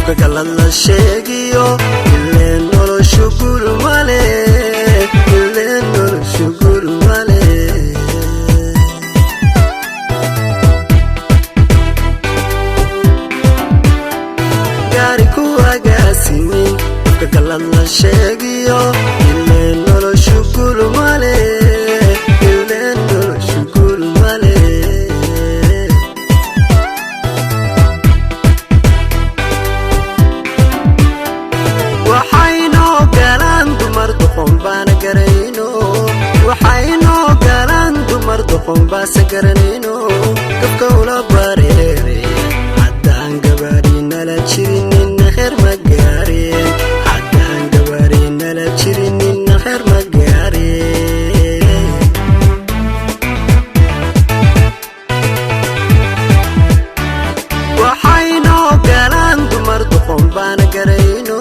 Qofka galad la sheegiyo ileen noloshu guul male, ileen noloshu guul male. Gaari ku agaasimin, qofka galad la sheegiyo ileen noloshu guul male, ileen noloshu guul male. Waxaynoo galaan dumar doqon baana garayno, waxaynoo galaan dumar doqon baase garanayno. Gabka ula bareere haddaan gabaadhinala jirinina xeer ma gaareen, haddaan gabaadhinala jirinina xeer ma gaareen. Waxaynoo galaan dumar doqon baana garayno,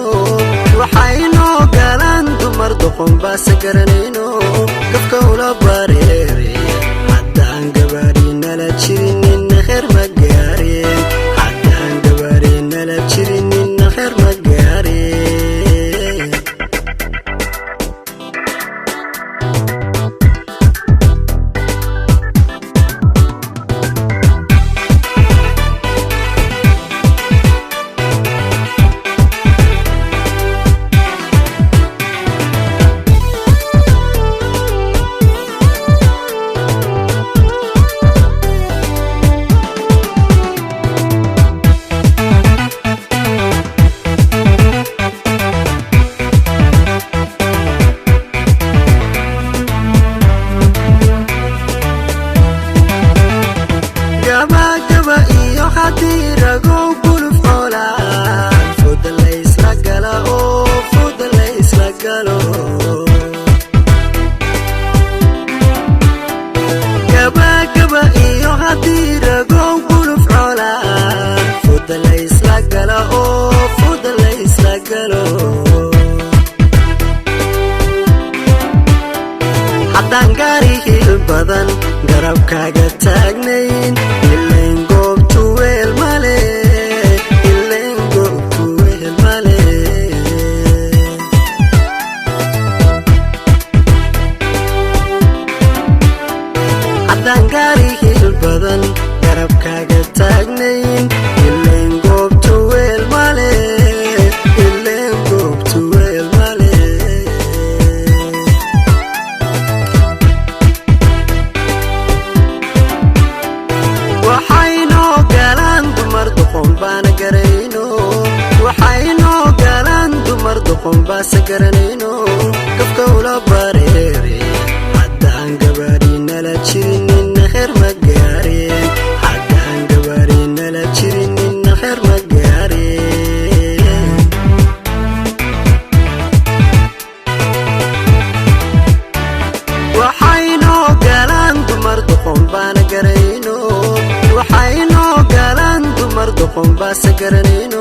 waxaynoo galaan dumar doqon baase garanayno. Gabka ula bareere haddaan gabaadhinala jirinina xeer ma gaareen, haddaan gabaadhinala jirinina xeer ma gaareen. Gabagaba iyo haddii ragow guluf xoolaa fuda la isla gala oo fuda la isla galo. Gabagaba iyo haddii ragow guluf xoolaa fuda la isla gala oo fuda la isla galo. Haddaan gaari hil badan garabkaaga taagnayn, ilayn goobtu weel male, ilayn goobtu weel male. Haddaan gaari hil badan garabkaaga taagnayn, ilayn goobtu weel male, ilayn goobtu weel male. Waxaynoo galaan dumar doqon baana garayno, waxaynoo galaan dumar doqon baase garanayno. Gabka ula bareere haddaan gabaadhinala jirinina xeer ma gaareen, haddaan gabaadhinala jirinina xeer ma gaareen. Waxaynoo galaan dumar doqon baana garayno, waxaynoo galaan dumar doqon baase garanayno.